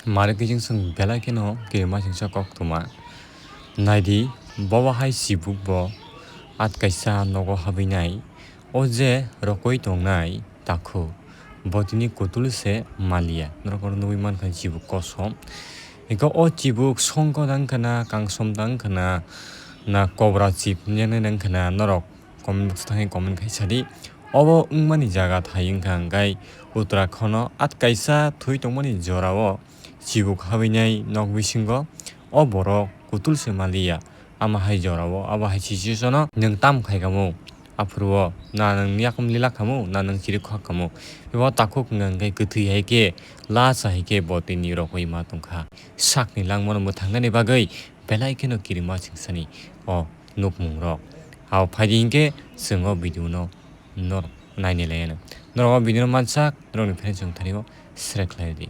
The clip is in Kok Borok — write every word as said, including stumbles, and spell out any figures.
Mare khe chwng belai kheno kirima singsa koktwma. Naidi, bobo hai chibuk bo at kaisa nogo habwi nai. O je rokoi tongnai takhuk, bo tini kutul se maliya. Norok oro nugwi mankha chibuk kosom. Eko o chibuk songkho da wngkha na, kangsom da wngkha na, na kobra chip hinjaknai da wngkha na, norok comment box o thangwi comment khai sadi. Obo wngmani jaga thai wngkha hwnkhe Uttarakhand o at kaisa thwi tongmani jorao chibuk habwinai nok bisingo o borok kutul se maliya. Ama hai jorao, abo hai situation o nwng tam khai kamo, aphuru o na nwng yakung lila kamo, na nwng chiri khok kamo. Abo takhuk wngkha hwnkhe kwthwi hai khe, lasa hai khe bo tini rokoi ma tongkha. Sakni langmano mwthangnani bagwi belai kheno kirima singsani o nukmungrok. Abo phaidi hinkhe chwng o video no nor-, nainai lai ano. Norok o video no mansak, norokni friends wng thani o share khlai di.